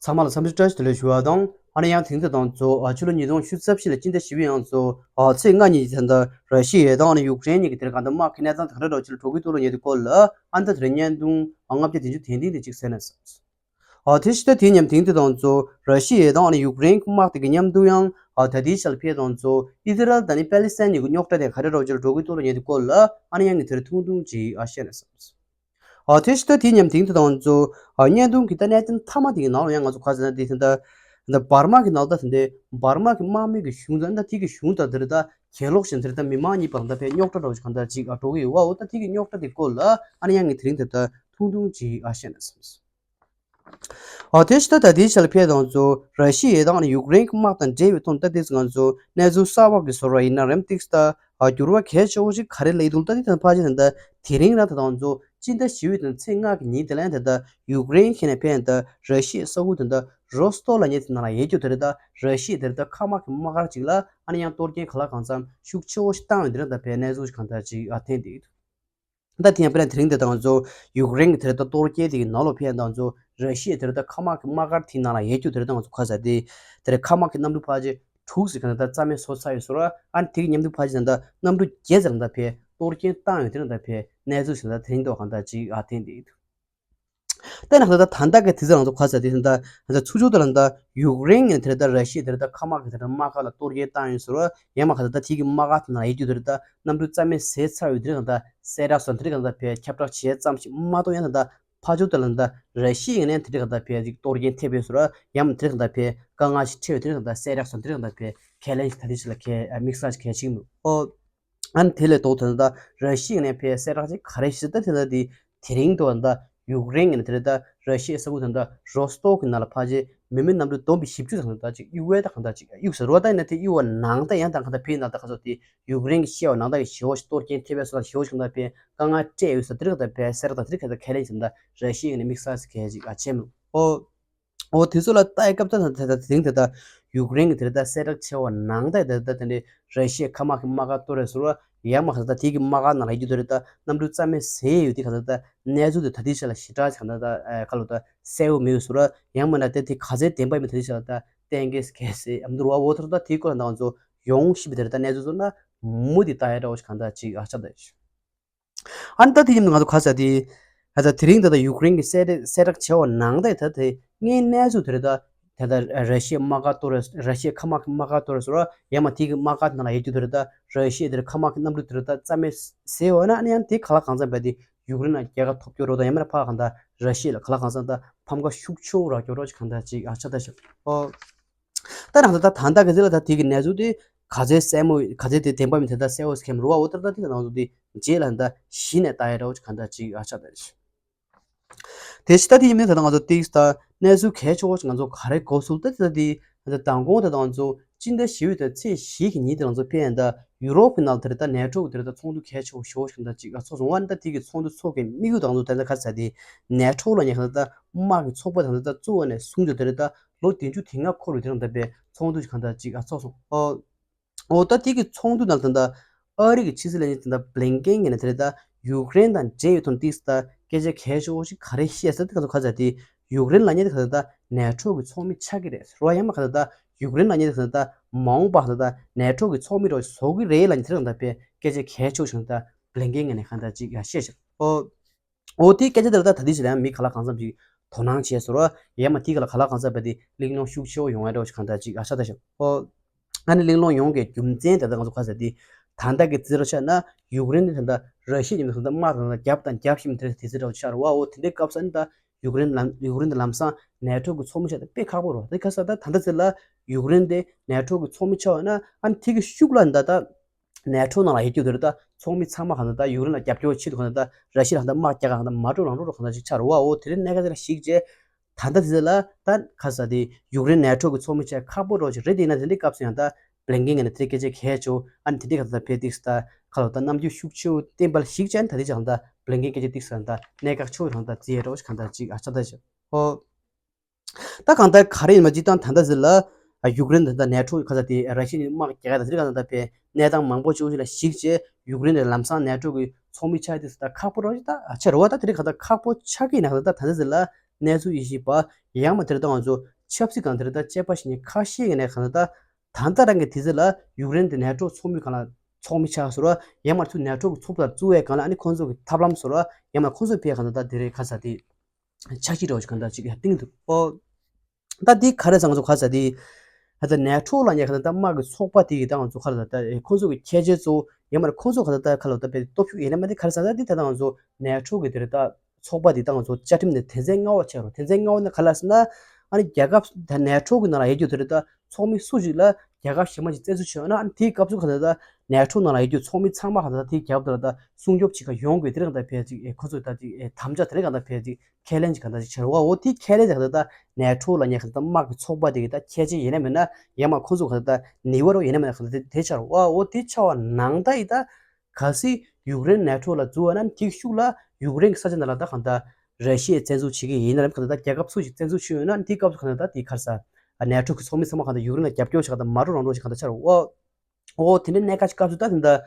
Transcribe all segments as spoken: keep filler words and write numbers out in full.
ཚང་མ་ལ་འཚམས་འདྲི་བཀྲ་ཤིས་བདེ་ལེགས་ཞུ་བ་དང་། ཨ་ནི་ཡང་དེང་དུས་དང་གཙོ་ཨ་ཕྱི་ལོ་ཉིས་སྟོང་ཉི་ཤུ་རྩ་བཞི་ལ་སྤྱི་ཟླ་བཞི་པའི་ཡང་གཙོ་ཨ་ཚེས་ལྔ་ཉིན་གྱི་ད་ལྟ་ར་ཤི་ཡ་དང་ཨ་ནི་ཡུཀ་རེན་གཉིས་ཀྱི་དེར་གང་ལྟར་དམག་གི་གནས་སྟངས་དེ་ག་འདྲ་འདྲ་བོ་ཅིག་ལ་འགྲོ་གི་འདུག་ལ་ཉེ་དུས་སྐོར་ལ་ཨ་ནི་ད་དེ་རིང་བརྙན་ཐུང་ཨ་ལྔ་བརྒྱ་བདུན་ཅུ་དོན་བདུན་དེ་ཅིག་གསན་ན་བསམས། ཨ་དེ་ཕྱི་ཟླ་དེའི་མཉམ་དེང་དུས་དང་གཙོ་ར་ཤི་ཡ་དང་ཨ་ནི་ཡུཀ་རེན་གྱི་དམག་དེ་གི་མཉམ་དུ་ཡང་ཨ་ད་ལྟའི་ཆར་ཕེབས་དང་གཙོ་ཨི་ཛི་རལ་དང་ཨ་ནི་པེ་ལི་སི་ཐན་གཉིས་ཀྱི་རྙོག་དྲ་དེ་ག་འདྲ་འདྲ་བོ་ཅིག་ལ་འགྲོ་གི་འདུག་ལ་ཉེ་དུས་སྐོར་ལ་ཨ་ནི་ཡང་ངས་དེར་ཐུང་ཐུང་ཅིག་ཨ་བཤད་ན་བསམས། ཨ་དེ་ཕྱི་ཟླ་དེའི་མཉམ་དེང་དུས་དང་གཙོ་ཨ་བརྙན་ཐུང་གི་ད་གནད་དོན་མཐའ་མ་དེ་གི་ནང་ལ་ཡང་ང་ཚོ་ག་ཟེར་ན་དེ་ད་ད་འབར་མ་གི་ནང་ད་དེ་འདྲའི་འབར་མ་གི་དམག་མི་གི་གཞུང་དང་ད་དེ་གི་གཞུང་དང་དེ་རེད་ད་གྱེན་ལོག་བཞིན་དེ་རེད་ད་མི་མང་གཉིས་བར་ད་ཕེ་རྙོག་དྲ་འདྲ་བོ་ཅིག་གང་ལྟར་ཅིག་ཨ་འགྲོ་གི་ཡོད་བ། འོ་ད་དེ་གི་རྙོག་དྲ་དེ་སྐོར་ལ་ཨ་ནི་ཡང་ངས་དེ་རིང་དེ་ད་ཐུང་ཐུང་ཅིག་ཨ་བཤད་ན་བསམས། ཨ་དེ་ཕྱི་ཟླ་ད་ལྟའི་ཆར་ལ་ཕེབས་དང་གཙོ་ར་ཤི་ཡ་དང་ཨ་ནི་ཡུཀ་རེན་གྱི་དམག་དང་འབྲེལ་བའི་ཐོག་ད་ལྟའི་ང་ཚོ་གནས་ཚུལ་གསར་པ་གི་བཟོ་འདྲ་ཡིན་ན་རེམ་ཏིག་ད་ཨ་འགྱུར་བ་གལ་ཆེ་བོ་ཞིག་ག་རེ་སླེབས་འདུག་ད་ལྟའི་ད་ཕལ་ཆེར་ད་ལྟ་དེ་རིང་རང་ད་དང་གཙོ་སྤྱི་ཟླ་བཞི་པའི་ད་ཚེས་ལྔ་གི་ཉིན་དེ་ལ་ཡང་ད་ལྟ་ཡུཀ་རེན་གྱི་ནས་ཕེབས་ད་ར་ཤི་ཡའི་ས་ཁུལ་ད་ལྟ་རོ་སི་ཏོབ་ལ་ཉེ་ཚི་ནང་ལ་ཡོད་རྒྱུ་དེ་རེད་ད་ར་ཤི་ཡ་དེ་རེད་ད་མཁའ་དམག་གི་དམག་སྒར་ཅིག་ལ་ཨ་ནི་ཡང་གཏོར་སྐྱོན་ག་ལ་གང་འཚམ་ཤུགས་ཆེ་བོ་ཞིག་བཏང་ཡོད་དེ་རེད་ད་ཕེ་གནས་ཚུལ་ཞིག་གང་ལྟར་ཅིག་ཨ་ཐོན་བསྡད་ཡོད། ད་དེ་ཡང་དཔེར་ན་དེ་རིང་དེ་དང་ཚོ་ཡུཀ་རེན་གྱི་དེ་རེད་ད་གཏོར་སྐྱོན་དེ་གི་ནང་ལོགས་ཕེབས་དང་ཚོ་ར་ཤི་ཡའི་དེ་རེད་ད་མཁའ་དམག་གི་དམག་སྒར་དེའི་ནང་ལ་ཡོད་རྒྱུ་དེ་རེད་ད་ང་ཚོ་ག་ས་དེ་དེ་རེད་མཁའ་དམག་གི་གནམ་གྲུ་ཕལ་ཆེར་དྲུག་ཟེར་ག་ད་རྩ་མེད་བཟོ་ཚར་ཡོད་ཟེར་བ། ཨ་ནི་དེ་གི་མཉམ་དུ་ཕལ་ཆེར་ད་གནམ་གྲུ་བརྒྱད་ཙམ་ད་ཕེ་གཏོར་སྐྱོན་བཏང་ཡོད་དེ་རེད་ད་ཕེ་གནས་ཚུལ་ཞིག་ད་དེ་རིང་ཐོག་གང་ལྟར་ཅིག་ཨ་ཐོན་བསྡད་ཡོད། ད་ནང་ད་ད་ད་ལྟ་གི་དེ་ཚོ་ང་ཚོ་ག་ས་དེ་ད་ད་ཚུར་ཕྱོགས་དེ་ལ་ད་ཡུཀ་རེན་གྱི་དེ་རེད་ད་ར་ཤི་ཡའི་དེ་རེད་ད་མཁའ་དམག་གི་དེ་རེད་དམག་སྒར་ལ་གཏོར་སྐྱོན་བཏང་ཡོད་ཟེར་བ། ཡང་མ་ག་ད་ད་དེ་གི་དམག་སྒར་དེ་ནང་ཡོད་རྒྱུ་དེ་རེད་ད་གནམ་གྲུ་རྩ་མེད་བཟོས་ཚར་ཡོད་དེ་རེད་ད་གསལ་བསྒྲགས་སོང་དེ་རེད་ག་ད་ཕེ་ཁྱབ་བསྒྲགས་བྱས་ཙམ་ཞིག་མ་གཏོགས་ཡང་ད་ད་ཕར་ཕྱོགས་དེ་ལ་ད་ར་ཤི་ཡའི་ངོས་ནས་དེ་རེད་ག་ད་ཕེ་ཅིག་གཏོར་སྐྱོན་ཐེབས་ཡོད་ཟེར་བ། ཡང་མ་དེ་རེད་ག་ད་ཕེ་དཀའ་ངལ་ཞིག་འཕྲད་ཡོད་དེ་རེད་ག་ད་གསལ་བསྒྲགས་སོང་དེ་རེད་ག་ད་ཕེ་ཁས་ལེན་ཞིག་ད་དེ་ཞིག་ལ་ཁས་དམིགས་བསལ་ཞིག་གལ་ཆེ་གི་མི་འདུག་ཨོ། ཨ་ནི་དེ་ལས་ལྡོག་ད་ད་ར་ཤི་ཡའི་ནས་ཕེ་གསལ་བསྒྲགས་ཅིག་ག་རེ་ཞིག་ད་དེ་ད་དེ་དེ་རིང་ཐོག་ད་ཡུཀ་རེན་གྱི་ནས་དེ་རེད་ད་ར་ཤི་ཡའི་ས་ཁུལ་ད་ད་རོ་སི་ཏོབ་གི་ནང་ལ་ཕལ་ཆེར་མི་མེད་གནམ་གྲུ་བསྡོམས་པས་བཞི་བཅུ་དང་ད་ཅིག་གཡུག་བས་ད་གང་ད་ཅིག་གཡུག་ཟེར་བ་ད་ཡིན་ན་དེ་གཡུག་བ་ནང་ད་ཡང་ད་གང་ད་ཕེ་ནང་ད་ག་ཚོད་དེ་ཡུཀ་རེན་གྱི་ཤེས་བ་ནང་ད་གི་ཞེ་བོ་ཞིག་གཏོར་སྐྱོན་ཐེབས་པས་སོ་ད་ཞེ་བོ་ཞིག་གང་ད་ཕེ་དཀའ་ངལ་སྤྲད་ཡོད་ས་དེ་རེད་ག་ད་ཕེ་གསལ་བསྒྲགས་ད་དེ་རེད་ག་ད་ཁས་ལེན་ཞིག་ད་ར་ཤི་ཡའི་ནས་དམིགས་བསལ་ཞིག་གལ་ཅིག་ཨ་ཆེ་མི་འདུག་ཨོ། འོ་དེ་ཚོ་ལ་ལྟ་ཡི་སྐབས་ད་ད་ད་དེ་རིང་དེ་ད་ཡུཀ་རེན་གྱི་དེ་ད་གསལ་བསྒྲགས་བྱས་པ་ནང་ད་དེ་ད་དེ་འདྲའི་ར་ཤི་ཡའི་མཁའ་དམག་གི་དམག་སྒར་གཏོར་རེད་ཟེར་བ། ཡང་མ་ག་ད་དེ་གི་དམག་སྒར་ནང་ལ་ཡོད་རྒྱུ་དེ་རེད་ད་གནམ་གྲུ་རྩ་མེད་བཟོས་ཡོད་དེ་ག་ད་ད་གནས་ཚུལ་དེ་ད་དེ་ཆ་ལ་ཞེ་དྲག་ཅིག་ག་ད་ད་ག་ལོ་ད་གསལ་བོ་མེད་ཟེར་བ། ཡང་མ་ན་དེ་དེ་ག་ཚད་བདེན་པ་མིན་ད་དེ་ཆ་ལ་ད་གཏན་འཁེལ་གལ་སྲིད་ཨ་མདོར་བ་འོ་ཐོར་ད་དེའི་སྐོར་ལ་ང་ཚོ་ཡོང་ཤེས་པའི་དེ་རེད་ད་གནས་ཚུལ་ཚོ་ན་མུ་དེ་ལྟ་ཡ་འདྲ་བོ་ཞིག་གང་ད་ཅིག་ཨ་ཆ་ད་ཡོད། ཨ་ནི་ད་དེ་ཡིན་ང་ཚོ་ག་ས་དེ། ད་ལྟ་དེ་རིང་ད་ལྟ་ཡུཀ་རེན་གྱི་གསལ་བསྒྲགས་གསལ་བསྒྲགས་བྱས་པ་ནང་ད་ད་དེ་ངའི་གནས་ཚུལ་དེ་རེད་ད། ད་ལྟ་ར་ཤི་ཡའི་དམག་སྒར་གཏོར་རེད། ར་ཤི་ཡའི་མཁའ་དམག་གི་དམག་སྒར་གཏོར་རེད་ཟེར་བ། ཡང་མ་དེ་གི་དམག་སྒར་ནང་ལ་ཡོད་རྒྱུ་དེ་རེད་ད་ར་ཤི་ཡའི་དེར་མཁའ་དམག་གི་གནམ་གྲུ་དེ་རེད་ད་རྩ་མེད་བཟོས་པ་ན་ཨ་ནི་ཡང་དེ་ག་ལ་གང་འཚམ་བས་དེ་ཡུཀ་རེན་ལ་རྒྱལ་ཁ་ཐོབ་རྒྱུ་རེད་ད་ཡང་མིན་ན་ཕར་གང་ད་ར་ཤི་ཡ་ལ་ག་ལ་གང་འཚམ་ད་ཕམ་ཁ་ཤུགས་ཆེ་བོ་རག་རྒྱུ་རོགས་ཅིག་གང་ད་ཅིག་ཨ་ཆ་ད་ཤག་ཨོ། ད་ནང་ད་ད་ད་ད་ག་ཚོད་ལ་ད་དེ་གི་གནས་ཚུལ་དེ་ག་ཚོད་གསལ་མོ་ག་ཚོད་དེ་བདེན་པ་མིན་དེ་ད་གསལ་བོ་སྐྱེམ་རུ་བ་འོ་ད་ད་དེ་ནང་དུ་དེ་རྗེས་ལ་ད་གཞི་ནས་ལྟ་ཡ་འདྲ་བོ་ཅིག་གང་འདྲ་ཅིག་ཨ་ཆ་ད་རེད། དེ་ཕྱི་ད་དེ་ཡིན་མིན་ད་ད་ང་ཚོ་ཏིག་ད་གནས་ཚུལ་གལ་ཆེ་བོ་ཅིག་ང་ཚོ་ག་རེ་གོ་སོང་ད་དེ་ད་དེ་ད་མདང་དགོང་ད་ད་ང་ཚོ་སྤྱི་ཟླ་བཞི་པའི་ད་ཚེས་བཞི་གི་ཉིན་དེ་ང་ཚོ་ཕེབས་ཡ་ད་ཡུ་རོབ་ཀྱི་ནང་དེ་ད་ནེ་ཊོ་གི་དེ་ད་ཚོགས་འདུ་གལ་ཆེ་བོ་ཞེ་བོ་ཞིག་ད་ཅིག་ཨ་ཚོགས་སོང་བ་ནི་ད་དེ་གི་ཚོགས་འདུ་ཚོགས་ཀྱི་དམིགས་ཡུལ་ད་ང་ཚོ་ད་ད་ག་ཚ་དེ་ནེ་ཊོ་ལ་ཉེ་ཁ་ད་དམག་གི་ཚོགས་པ་ད་ད་གཙོ་བོ་ནས་བཟུང་རྒྱུ་དེ་རེད་ད་ལོ་བདུན་ཅུ་དོན་ལྔ་འཁོར་བའི་དེ་རིང་ད་པའི་ཚོགས་འདུ་ཞིག་གང་ལྟར་ཅིག་ཨ་ཚོགས་སོང་། ཨོ། ཨོ་ད་དེ་གི་ཚོགས་འདུ་ནང་ད་ལྟ་ཨ་རི་གི་ཕྱི་སྲིད་བློན་ཆེན་ད་ལྟ་བྷི་ལིན་ཀེན་གྱིས་ནས་དེ་རེད་ད་ཡུཀ་རེན་དང་འབྲེལ་ཡོད་ཐོག་ཏིག་ད་སྐད་ཆ་གལ་ཆེ་བོ་ཞིག་ག་རེ་བཤད་ཟེར་ཏེ་ག་ཚོད་ག་ཚ་དེ་ཡུཀ་རེན་ལ་ཉེ་དེ་ག་ཚ་ད་ནེ་ཊོ་གི་ཚོགས་མི་ཆགས་ཀྱི་རེད་རོ་ཡང་མ་ག་ཚ་ད་ཡུཀ་རེན་ལ་ཉེ་དེ་ག་ཚ་ད་མ་འོངས་པ་ག་ཚ་ད་ནེ་ཊོ་གི་ཚོགས་མི་རོ་བཟོ་གི་རེད་ལ་ཉེ་དེ་རེད་ད་པའི་སྐད་ཆ་གལ་ཆེ་བོ་ཞིག་ད་བྷི་ལིན་ཀེན་གྱིས་ནས་གང་ལྟར་ཅིག་ཡ་བཤད་ཤག་ཨོ། འོ་དེའི་སྐད་ཆ་དེ་ལ་ད་ད་ལྟའི་ཆ་ལ་ཡང་མི་ག་ལ་གང་འཚམ་ཞིག་དོ་སྣང་བྱས་ཟེར་རོ། ཡང་མ་དེ་ག་ལ་ག་ལ་གང་འཚམ་བས་དེ་གླེང་སློང་ཤུགས་ཆེ་བོ་ཡོང་ཡ་འདྲ་བོ་ཞིག་གང་ལྟར་ཅིག་ཨ་ཤ་ད་ཞིག་ཨོ། ཨ་ནི་གླེང་སློང་ཡོང་གི་རྒྱུ་མཚན་དེ་ད་ང་ཚོ་ག་ཟེར་དེ་ད་ལྟ་གི་རྩིས་ར་ཆ་ན་ཡུཀ་རེན་དེ་ད་ལྟ་ར་ཤི་ཡ་ཉིན་ད་ལྟ་དམག་ད་ལྟ་རྒྱབ་དང་རྒྱབ་བཞིན་དེ་དེ་ཚེ་འདྲ་བོ་ཆགས་རོ་བ། འོ་དེ་འདྲའི་སྐབས་སུ་ཨ་ནི་ད་ཡུཀ་རེན་ལམ་ཡུཀ་རེན་དེ་ལམ་སང་ནེ་ཊོ་གི་ཚོགས་མི་ཆགས་ད་དཔེ་ཁག་པོ་རོ། དེ་ག་ས་ད་ད་ལྟ་ཚེ་ལ་ཡུཀ་རེན་དེ་ནེ་ཊོ་གི་ཚོགས་མི་ཆགས་བ་ན་ཨ་ནི་དེ་གི་ཤུགས་ལ་ད་ད། ནེ་ཊོ་ནང་ལ་ཡོད་རྒྱུ་དེ་རེད་ད། ཚོགས་མི་ཚང་མ་གང་ལྟར་ད་ཡུཀ་རེན་ལ་རྒྱབ་སྐྱོར་བྱེད་དུ་གང་ལྟར་ད་ར་ཤི་ཡ་ལ་གང་ལྟར་དམག་རྒྱག་ག་གང་ལྟར་མ་འགྲོ་རང་འགྲོ་རོ་གང་ལྟར་ཞིག་ཆགས་རོ་བ། འོ་དེ་རིང་གནད་འགག་དེ་ལ་གཞིགས་རྗེས་ད་ལྟ་དེ་ལ་ད་ག་ས་དེ་ཡུཀ་རེན་ནེ་ཊོ་གི་ཚོགས་མི་བྱས་ཁག་པོ་རོ་ཞིག་རེད། དེ་ཡིན་ན་དེ་འདྲའི་སྐབས་སུ་ཡང་ད་བྷི་ལིན་ཀེན་གྱིས་ནས་དེ་སྐད་ཆ་གལ་ཆེ་བོ་ཨ་ནི་དེ་འདྲའི་ག་ད་ད་ཕེ་ཏིག་ད་ག་ལོ་ད་རྣམ་འགྱུར་ཤུགས་ཆེ་བོ་བསྟན་པ་ལ་གཞིགས་བྱས་ནས་ད་དེ་ཅང་ད་བྷི་ལིན་ཀེན་སྐད་ཆ་ཏིག་ས་ད་གནད་འགག་ཆེ་བོ་རང་ད་རྩིས་ཡས་རོ་ཞིག་གང་ལྟར་ཅིག་ཨ་ཆ་ད་ཞིག་ཨོ། ད་གང་ལྟར་ག་རེ་ཡིན་མ་ཅི་ཏང་ད་ལྟ་ཟེར་ལ་ཡུཀ་རེན་ད་ལྟ་ནེ་ཊོ་ག་ས་དེ་ར་ཤི་ཡའི་དམག་རྒྱག་ཡ་ད་དེ་ག་ད་ད་པའི་གནས་སྟངས་མང་པོ་ཅིག་ལ་གཞིགས་བྱས་ཡུཀ་རེན་དེ་ལམ་སང་ནེ་ཊོ་གི་ཚོགས་མི་ཆགས་དེ་ད་ཁག་པོ་རོ་ད་ཆེ་རོ་བ། ད་དེ་རིང་ག་ད་ཁག་པོ་ཆགས་ཀྱི་ན་ག་ད་ད་ལྟ་ཟེར་ལ་ གནས་ཚུལ་ཡེ་ཤེས་པ་ཡང་མ་དེར་ད་ང་ཚོ་ཆབ་སྲིད་སྒང་དེར་ད་དཔྱད་པ་བྱེད་མཁན་ཁ་ཤས་ཀྱི་ནས་གང་ལྟར་ད་ད་ལྟ་རང་གི་དུས་ཚོད་ལ་ཡུཀ་རེན་དེ་ནེ་ཊོ་ཚོགས་མི་སྒང་ལ་ཚོགས་མི་ཆགས་ཟེར་བ་ཡང་མ་ཚུར་ནེ་ཊོ་གི་ཚོགས་པ་བཙུགས་པའི་སྒང་ལ་ཨ་ནི་ཁོང་ཚོ་གི་ཐབས་ལམ་ཟེར་བ་ཡང་མ་ཁོང་ཚོ་ཕའི་གང་ལྟར་ད་དེ་རེད་ཁ་ས་དེ་འཆར་གཞི་འདྲ་བོ་ཞིག་གང་ལྟར་ཅིག་ཡར་བཏིང་འདུག་ཨོ། ད་འདི་ག་རེ་ཟེར་ང་ཚོ་ག་ཟེར་འདི། ད་ལྟ་ནེ་ཊོ་ལབ་མཁན་ག་ད་ལྟ་དམག་གི་ཚོགས་པ་དེ་ཡི་ད་ང་ཚོ་ག་རེ་ད་ལྟ་ཁོང་ཚོ་གི་ཁྱད་ཆོས་གཙོ་བོ་ཡང་མ་རེད་ཁོང་ཚོ་ག་ད་ལྟ་ག་ལ་ད་དཔེ་སྟོབས་ཤུགས་ཡིན་ན་མ་འདི་ག་རེ་ཟེར་ད་འདི་ད་ལྟ་ང་ཚོ་ནེ་ཊོ་གི་དེ་རེད་ད་ཚོགས་པ་དེ་ད་ང་ཚོ་བཅའ་ཁྲིམས་ནས་དོན་ཚན་ལྔ་པ་ཆགས་རོགས་དོན་ཚན་ལྔ་པ་ནི་ག་ལ་ཟེར་ན་ཨ་ནི་རྒྱལ་ཁབ་ད་ནེ་ཊོ་གི་ནང་ལ་ཡོད་རྒྱུ་དེ་རེད་ད་ཚོགས་མི་སུ་ཞིག་ལ་རྒྱལ་ཁབ་གཞན་པ་ཞིག་བཙན་འཛུལ་བྱས་ཡོད་ན་ཨ་ནི་དེའི་སྐབས་སུ་ག་ད་ལྟ་ནེ་ཊོ་ནང་ལ་ཡོད་རྒྱུ་ཚོགས་མི་ཚང་མ་ག་ད་ལྟ་དེའི་རྒྱབ་ད་ལ་ད་སྲུང་སྐྱོབ་བྱེད་ཁ་ཡོང་དགོས་དེ་རེད་ག་ད་ཕལ་ཆེར་ཁོ་ཚོས་ད་ཅིག་དམ་བཅའ་དེ་རེད་ག་ད་ཕལ་ཆེར། ཁས་ལེན་ཅིག་གང་ལྟར་ཅིག་བྱ་རུ་བ་འོ་དེ་ཁས་ལེན་ཅིག་གང་ལྟར་ད་ནེ་ཊོ་ལ་ཉེ་གང་ལྟར་དམག་གི་ཚོགས་པ་དེ་གི་ད་ཁྱད་ཆོས་ཡིན་ན་མིན་ན་ཡང་མ་ཁོང་ཚོ་གང་ལྟར་ད་ནི་བ་རོ་ཡིན་ན་མིན་ན་གང་ལྟར་དེ་དེ་ཆགས་རུ་བ་འོ་དེ་ཆགས་པ་ནང་ད་ཡི་ད་གལ་སྲིད་ཡུཀ་རེན་ནེ་ཊོ་ལ་འཛུལ་བ་ན་དེའི་ཤུགས་ལ་ཡུཀ་རེན་གི་ས་ཆ་འདི་ལ་ད་གང་ལྟར་ར་ཤི་ཡས་བཙན་འཛུལ་བྱེད་ཀྱི་ཡིན་ན་རམ་གང་ལྟར་ད་རྒྱལ་ཁབ་སུ་ཞིག་བཙན་འཛུལ་བྱས་ཡོད་ན་དེའི་སྐབས་སུ་གང་ལྟར་ད་དེ་ག་རེ་ཟ་ནེ་ཊོ་གི་ཚོགས་མི་ཚང་མ་གང་ལྟར་ཡུཀ་རེན་ལ་རྒྱབ་སྐྱོར་བྱེད་གང་ལྟར་མ་འགྲོ་རང་འགྲོ་ཞིག་གང་ལྟར་ཆགས་རུ་བ། འོ་དེ་འདྲའི་གནད་འགག་ཅིག་སྐབས་སུ་ད་དེ་འདྲ་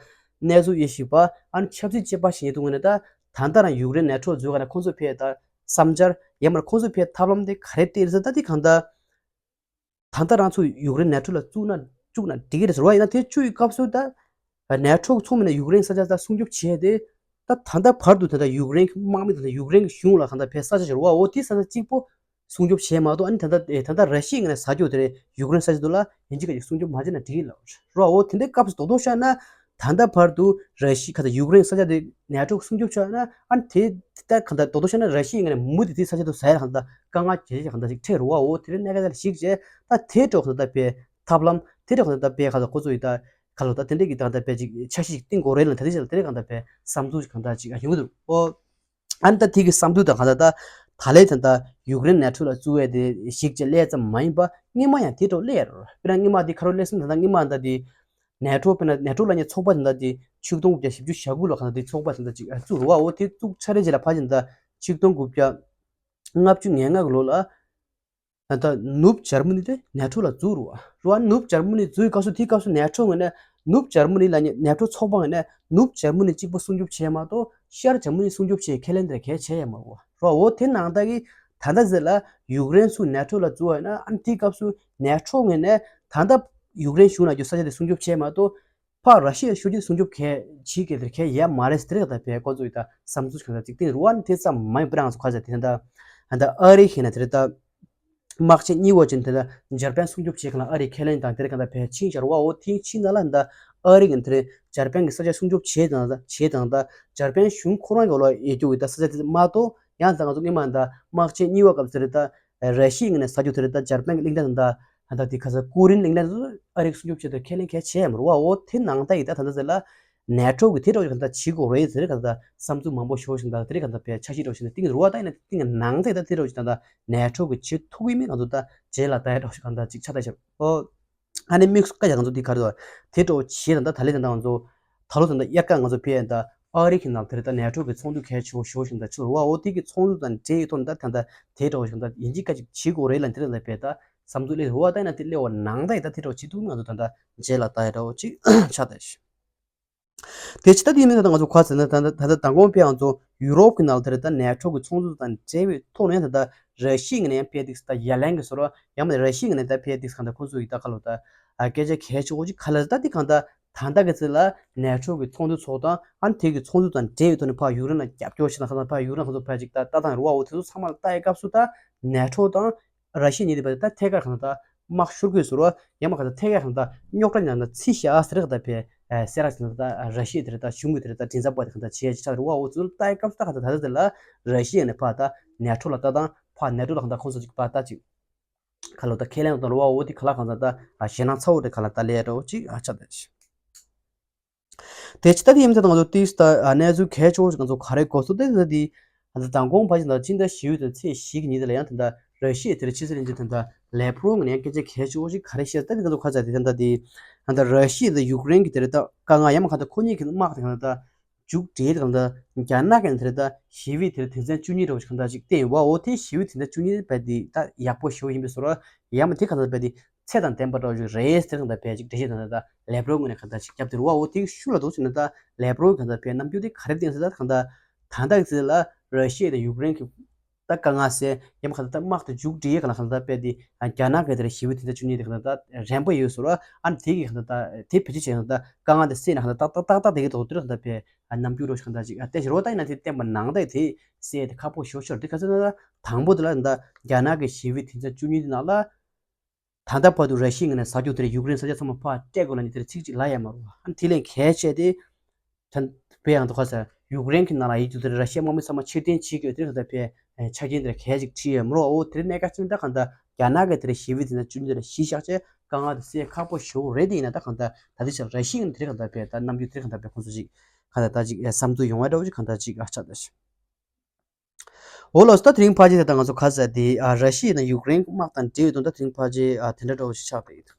གནས་ཚུལ་དབྱེ་ཞིབ་པ་ཨ་ནི་ཆབ་སྲིད་དཔྱད་པ་ཞིག་ཡིན་དུས་ངོས་ནས་ད་ད་ལྟ་རང་ཡུཀ་རེན་ནེ་ཊོ་འཛུལ་ག་ནས་ཁོང་ཚོ་ཕའི་ད་བསམ་འཆར་ཡང་མར་ཁོང་ཚོ་ཕའི་ཐབས་ལམ་དེ་ག་རེ་སྟེར་ཟེར་ད་དེ་གང་ལྟར་ད་ལྟ་རང་ཚོ་ཡུཀ་རེན་ནེ་ཊོ་ལ་བཙུགས་ན་བཅུག་ན་འགྲིག་གི་རེད་ཟེར་བ་ཡིན་ན་དེ་བཅུག་ཡི་སྐབས་སུ་ད་ནེ་ཊོ་གི་ཚོགས་མི་ནས་ཡུཀ་རེན་ས་ཆ་ད་སྲུང་སྐྱོབ་བྱས་ཏེ་ད་ད་ལྟ་བར་དུ་ད་ལྟ་ཡུཀ་རེན་གི་དམག་མི་དང་ཡུཀ་རེན་གི་གཞུང་ལ་གང་ལྟར་ཕའི་ས་ཆ་ཞིག་རེད་བ་འོ་དེ་ས་ཆ་གཅིག་པོ། སྲུང་སྐྱོབ་བྱས་མ་གཏོགས་ཨ་ནི་ད་ལྟ་ཨེ་ད་ལྟ་ར་ཤི་ཡ་ངོས་ནས་ཟ་རྒྱུ་དེ་རེད་ཡུཀ་རེན་ས་ཆ་དུ་ལ་ཡིན་གཅིག་ག་ཅིག་སྲུང་སྐྱོབ་མ་བྱས་ན་འགྲིག་གི་ལ་རོ་འོ་དེ་འདྲའི་སྐབས་སུ་རྡོག་རྡོག་བཤད་ན་ད་ལྟ་བར་དུ་ར་ཤི་ཁ་ད་ཡུཀ་རེན་ས་ཆ་དེ་ནེ་ཊོ་སྲུང་སྐྱོབ་བྱས་ན་ཨ་ནི་དེ་ད་ག་ད་རྡོག་རྡོག་བཤད་ན་ར་ཤི་ཡ་ངོས་ནས་མུ་མཐུད་དེ་ས་ཆ་དུ་ཟ་ཡ་ག་ད་དཀའ་ངལ་ཇེ་ཆེ་ག་ད་ཅིག་འཕྲད་རུ་བ་འོ་དེ་རིང་གནད་འགག་ཅིག་བྱས་ད་དེ་འགྲོ་ག་ད་ལྟ་བའི་ཐབས་ལམ་དེ་འགྲོ་ག་ད་ལྟ་བའི་ཁ་ད་ཁོ་ཚོ་ཡི་ད་ག་ལོ་ད་དེ་འདྲའི་གི་ད་ད་བའི་ཅིག་འཆར་གཞི་ཅིག་བཏིང་དགོས་རེད་ལ་ད་དེ་ཅིག་ལ་དེ་རིང་ག་ད་བའི་བསམ་ཚུལ་ཅིག་ག་ད་ཅིག་ཡོང་གི་འདུག་འོ། ཨ་ནི་ད་དེ་གི་བསམ་ཚུལ་དང་གང་ལྟར་ད་ད་ལས་ད་ད་ཡུཀ་རེན་ནེ་ཊོ་ལ་བཙུགས་པའི་དེ་ཞིག་ཅེས་སླད་ཙམ་མ་ཡིན་པ་སྔོན་མ་ཡང་དེ་འདྲ་སླེབས་ཡོད་རེད། དཔེར་ན་སྔོན་མ་དེ་ག་རེ་སླེབས་སོང་ད་ད་སྔོན་མ་ད་དེ་ནེ་ཊོ་དཔེར་ན་ནེ་ཊོ་ལབ་མཁན་ཚོགས་པ་དེ་ད་དེ་ཆིག་སྟོང་དགུ་བརྒྱ་བཞི་བཅུ་ཞེ་དགུ་ལོ་གང་ལྟར་དེ་ཚོགས་པ་དེ་ད་ཅིག་བཙུགས་རེད་བ། འོ་དེ་བཙུགས་ཚར་རེད་ཅེས་ལ་ཕར་ཕྱིན་ད་ཆིག་སྟོང་དགུ་བརྒྱ་ལྔ་བཅུ་ང་ལྔ་གི་ལོ་ལ། ད་ནུབ་འཇར་མ་ནི་དེ་ནེ་ཊོ་ལ་འཛུལ་རུ་བ། རུ་བ་ནུབ་འཇར་མ་ནི་འཛུལ་སྐབས་སུ་དེའི་སྐབས་སུ་ནེ་ཊོ་ངོས་ནས་ནུབ་འཇར་མ་ནི་ལ་ནི་ནེ་ཊོ་ཚོགས་པ་ངོས་ནས་ནུབ་འཇར་མ་ནི་གཅིག་པོ་སྲུང་སྐྱོབ་བྱས་མ་གཏོགས་ཤར་འཇར་མ་ནི་སྲུང་སྐྱོབ་བྱེད་ཁས་ལེན་དེ་གལ་ཆེ་ཡ་མ་རུ་བ། རུ་བ་འོ་དེ་ནང་ལྟར་གི་ད་ལྟ་ཟེར་ལ་ཡུཀ་རེན་ཚུར་ནེ་ཊོ་ལ་འཛུལ་བ་ཡིན་ན་ཨ་ནི་དེའི་སྐབས་སུ་ནེ་ཊོ་ངོས་ནས་ད་ལྟ་ཡུཀ་རེན་གཞུང་ལ་རྒྱུ་ས་ཆ་དེ་སྲུང་སྐྱོབ་བྱས་མ་གཏོགས། ཕར་ར་ཤི་ཡ་ཤུགས་ཆེ་སྲུང་སྐྱོབ་གལ་བྱེད་ཀྱི་དེར་གལ་ཡ་མ་རེད་ཟེར་ག་ད་བས་ཁོ་ཚོ་ཡི་ད་བསམ་ཚུལ་གང་ལྟར་ཅིག་བཏིང་རུ་བ་ནི་དེ་ཙམ་མ་ཡིན་པར་ང་ཚོ་ཁ་ཟེར་དེ་ད་ད་ཨ་རི་ཁེ་ན་དེར་ད་དམག་ཆེན་གཉིས་པ་ཅན་དེ་ད་འཇར་པན་སྲུང་སྐྱོབ་བྱེད་གང་ལ་ཨ་རི་ཁས་ལེན་དང་དེར་གང་ལྟར་བས་ཕྱིན་བྱ་རུ་བ་འོ་དེ་ཕྱིན་ན་ལ་ད་ཨ་རི་གི་དེར་འཇར་པན་གི་ས་ཆ་སྲུང་སྐྱོབ་བྱེད་དང་ད་བྱེད་དང་ད་འཇར་པན་གཞུང་ཁོ་རང་གི་ལོ་ཡེ་རྒྱུ་གི་ད་ས་ཆ་དེ་མ་གཏོགས་ཡང་ད་ང་ཚོ་སྔོན་མ་ད་དམག་ཆེན་གཉིས་པ་སྐབས་དེར་ད་ར་ཤི་ཡ་ངོས་ནས་ཟ་རྒྱུ་དེར་ད་འཇར་པན་གི་གླིང་ཕྲན་ད། ད་ལྟ་དེ་ཁ་ས་ཀུ་རིན་གླིང་ཕྲན་དུ་ཨ་རིའི་སྲུང་སྐྱོབ་ཆེད་དུ་ཁས་ལེན་གལ་ཆེ་ཡ་མ་རུ་བ་འོ་དེ་ནང་ད་ཡི་ད་ད་ལྟ་ཟེར་ལ་ནེ་ཊོ་གི་དེ་འདྲ་བ་གང་ལྟར་བྱེད་དགོས་རེད་ཟེར་གང་ལྟར་བསམ་ཚུལ་མང་པོ་ཤོར་བཞིན་ད་དེ་གང་ལྟར་བས་འཆར་གཞི་འདྲ་བ་ཞིག་ནས་གཏིང་རུ་བ་ད་ཡིན་ན་གཏིང་ནང་ད་ཡི་ད་དེ་འདྲ་བ་ཞིག་ད་ལྟ་ནེ་ཊོ་གི་བྱེད་ཐུབ་ཀྱི་མེད་ང་ཚོ་ད་རྗེས་ལ་ད་ཡ་འདྲ་བ་ཞིག་གང་ལྟར་ཅིག་ཆགས་ད་ཤར་འོ། ཨ་ནི་དམིགས་སུ་བཀར་ཡ་ང་ཚོ་དེ་ག་རེ་ད་དེ་འདྲ་བ་བྱེད་ད་ད་ད་ལས་ད་ད་ང་ཚོ་ད་ལོ་ད་ད་དབྱར་ཁ་ང་ཚོ་ཕེ་ད་ཨ་རི་གི་ནང་དེར་ད་ནེ་ཊོ་གི་ཚོགས་འདུ་གལ་ཆེ་བོ་ཤོར་བཞིན་ད་ཆུ་རུ་བ་འོ་དེ་གི་ཚོགས་འདུ་དང་འབྲེལ་ཡོད་ཐོག་ནས་ད་ད་ད་དེ་འདྲ་བ་ཞིག་ད་ཡིན་གཅིག་ག་གཅིག་བྱེད་དགོས་རེད་ལ་འདི་ར་ལ་བས་ད་བསམ་ཚུལ་སླེབས་རུ་བ་ད་ཡིན་ན་དེ་སླེབས་པ་ནང་ད་ཡི་ད་དེ་འདྲ་བ་བྱེད་ཐུབ་ང་ཚོ་ད་ད་རྗེས་ལ་ད་ཡ་འདྲ་བོ་ཅིག་ཆགས་ད་ཤི། དེ་ཕྱི་ད་དེ་ཡིན་ན་ད་ང་ཚོ་ག་ཟེར་ན་ད་ད་ད་ད་མདང་དགོང་ཕེ་ང་ཚོ་ཡུ་རོབ་ཀྱི་ནང་ལ་དེར་ད་ནེ་ཊོ་གི་ཚོགས་འདུ་དང་འབྲེལ་བའི་ཐོག་ནས་ད་ད་ར་ཤི་ཡ་ནས་ཕེ་ཏིག་ད་ཡ་ལན་གི་སོ་ར་ཡང་མ་ར་ཤི་ཡ་ནས་ད་ཕེ་ཏིག་གང་ད་ཁོ་ཚོ་ཡི་ད་ཁ་ལོ་ད་སྐད་ཆ་གལ་ཆེ་བོ་ཅིག་ག་ལ་ད་དེ་གང་ད་ད་ད་གི་ཚེ་ལ་ནེ་ཊོ་གི་ཚོགས་འདུ་ཚོགས་དང་ཨ་ནི་དེ་གི་ཚོགས་འདུ་དང་འབྲེལ་བའི་ཐོག་ནས་ཕ་ཡུ་རེན་ལ་རྒྱབ་སྐྱོར་བྱེད་ན་ཁ་ད་ཕ་ཡུ་རེན་ཁོ་ཚོ་ཕ་ཅིག་ད་ལྟ་དང་རུ་བ་འོ་དེ་ཚོ་ཚང་མ་ལ་ལྟ་ཡི་སྐབས་སུ་ད་ནེ་ཊོ་དང་ར་ཤི་ཡ་གཉིས་དེ་བར་ད་ཐད་ཀར་གང་ད་དམག་ཤོར་དགོས་ཟེར་བ་ཡང་མ་གང་ད་ཐད་ཀར་གང་ད་རྙོག་དྲ་ཉར་ན་ཚི་ཤ་ཟེར་ག་ད་བས་སེ་ར་ཟེར་ན་ད་ར་ཤི་ཡ་དེ་རེད་ད་གཞུང་གི་དེ་རེད་ད་མགྲིན་ཚབ་པ་དེ་གང་ད་བྱེད་ཡ་ཅིག་ཆགས་རེད་བ། འོ་ཚོ་ལ་ལྟ་ཡི་སྐབས་སུ་ད་གང་ད་ད་ད་དེ་ལ་ར་ཤི་ཡ་ནས་ཕ་ད་ནེ་ཊོ་ལ་ལྟ་དང་ཕ་ནེ་ཊོ་ལ་གང་ད་ཁོང་ཚོ་ཅིག་ཕ་ད་ཅིག་ག་ལོ་ད་ཁས་ལེན་དང་རུ་བ་འོ་དེ་ག་ལ་གང་ད་ད་ཞེད་སྣང་ཚ་བོ་དེ་ག་ལ་ད་ལས་འགྲོ་ཅིག་ཨ་ཆགས་ད་ཅིག་དེ་ཕྱི་ད་དེ་ཡིན་ཚེ་ང་ཚོ་ཏིས་ད་གནས་ཚུལ་གལ་ཆེ་བོ་ཞིག་ང་ཚོ་ག་རེ་གོ་སོ་དེ་ད་དེ་ད་མདང་དགོང་བ་ཞིག་ད་ཕྱི་ཟླ་བཞི་པའི་ཚེས་བཞི་གི་ཉིན་དེ་ལ་ཡང་ད་ད་ར་ཤི་ཡའི་དེར་ཕྱི་ཚེས་ལན་གཅིག་ད་ད་ལེབ་རོ་ངོས་ནས་ཡང་སྐད་ཆ་གལ་ཆེ་བོ་ཞིག་ག་རེ་བཤད་ད་དེ་ང་ཚོ་ཁ་ཚ་དེ་ད་ད་དེ་ད་ད་ར་ཤི་ཡ་ད་ཡུཀ་རེན་གི་དེ་རེད་ད་དཀའ་ངལ་ཡང་མ་ག་ད་ཁོ་གཉིས་ཀྱི་དམག་དེ་ག་ད་ད་མཇུག་སྒྲིལ་དེ་ག་ད་རྒྱ་ནག་གི་དེ་རེད་ད་ཞི་བའི་དེར་དོན་ཚན་བཅུ་གཉིས་འདྲ་བོ་ཞིག་ག་ད་ཅིག་བསྟན་ཡོད་བ། འོ་དེ་ཞི་བའི་དོན་ཚན་བཅུ་གཉིས་བས་དེ་ད་ཡག་པོ་ཞེ་བོ་ཡིན་པའི་བཟོ་འདྲ་ཡང་མ་དེ་ག་ད་བས་དེ་ཚད་དང་ལྡན་པ་འདྲ་བོ་ཞིག་རེད་ཟེར་གང་ལྟར་བས་ཅིག་འགྲེལ་བཤད་དང་ད་ལེབ་རོ་ངོས་ནས་གང་ལྟར་ཅིག་བརྒྱབ་དེ་རུ་བ། འོ་དེ་ཤུགས་ལ་འདུག་ཟེར་ན་ད་ལེབ་རོ་གང་ལྟར་བས་རྣམ་འགྱུར་དེ་ག་རེ་བསྟན་ཟེར་ད་གང་ལྟར་ད་ལྟ་གི་ཚེ་ལ་ར་ཤི་ཡ་དང་ཡུཀ་རེན་གྱི་ ད་དཀའ་ངལ་སེལ། ཡང་མ་གང་ལྟར་ད་དམག་དེ་མཇུག་སྒྲིལ་ཡས་གང་ལ་གང་ལྟར་དཔེ་དེ་རྒྱ་ནག་གི་དེར་ཞི་བའི་དེ་འདྲ་བཅུ་གཉིས་དེ་གང་ལྟར་ད་རན་པོ་ཡོད་ཟེར་བ། ཨ་ནི་དེ་གི་གང་ལྟར་ད་དེ་བེད་སྤྱོད་བྱས་གང་ལྟར་དཀའ་ངལ་དེ་སེལ་ན་གང་ལྟར་ཏག་ཏག་ཏག་ཏག་དེ་གི་ཐོག་དེར་གང་ལྟར་དཔེ་རྣམ་འགྱུར་རོ་ཞིག་གང་ལྟར་ཅིག་བསྟན་ཞིག་རོ། ད་ཡིན་ན་དེ་བསྟན་པ་ནང་ད་དེ་སེལ་དེ་ཁག་པོ་ཞེ་པོ་ཆགས། དེ་ག་ཚོད་ན་ད་དང་པོ་དེ་ལ་ད་རྒྱ་ནག་གི་ཞི་བའི་དེ་འདྲ་བཅུ་གཉིས་དེ་ནང་ལ། ད་ལྟ་བར་དུ་ར་ཤི་ཡའི་ངོས་ནས་ཟ་རྒྱུ་དེར་ཡུཀ་རེན་ས་ཆ་ཚང་མ་ཕར་སྤྲད་དགོས་ལབ་ནས་དེར་ཚིག་གཅིག་ལབ་ཡ་མ་རེད། ཨ་ནི་དེ་ལས་གལ་ཆེ་དེ། ད་བོད་ཡང་དུ་ཁ་ས་ཡུཀ་རེན་གྱི་ནང་ལ་ཡིག་རྒྱུགས་དེར་ར་ཤི་ཡའི་དམག་མི་ཚང་མ་ཕྱིར་འཐེན་བྱེད་དགོས་དེར་གང་ལྟར་དཔེ་ཆ་རྐྱེན་དེར་གལ་ཅིག་ཁྲིད་ཡོད་མ་རེད། འོ་དེར་གནད་འགག་ཅིག་ད་གང་ལྟར་རྒྱ་ནག་གི་དེར་ཞི་བའི་དེ་ན་བཅུ་གཉིས་དེར་གཞི་བཞག་བྱས་དཀའ་ངལ་དེ་སེལ་ཁག་པོ་ཞེ་པོ་རེད། དེ་ཡིན་ན་ད་གང་ལྟར་ད་ལྟའི་ཆར་ར་ཤི་ཡའི་དེར་གང་ལྟར་དཔེ་ད་རྣམ་འགྱུར་དེར་གང་ལྟར་དཔེ་ཁོང་ཚོ་ཅིག་གང་ལྟར་ད་ཅིག་བསམ་ཚུལ་ཡོང་བ་འདྲ་བོ་ཅིག་གང་ལྟར་ཅིག་ཨ་ཆགས་ད་ཤི། འོ་ལགས་སོ། ད་དེ་རིང་ཕལ་ཆེར་ད་ང་ཚོ་ག་ས་དེ་ཨ་ར་ཤི་ཡ་དང་ཡུཀ་རེན་དམག་དང་འབྲེལ་ཡོད་དོན་དག་དེ་རིང་ཕལ་ཆེར་ཨ་དེ་འདྲ་འདྲ་བོ་ཞིག་ཆགས་པ་ཡིན།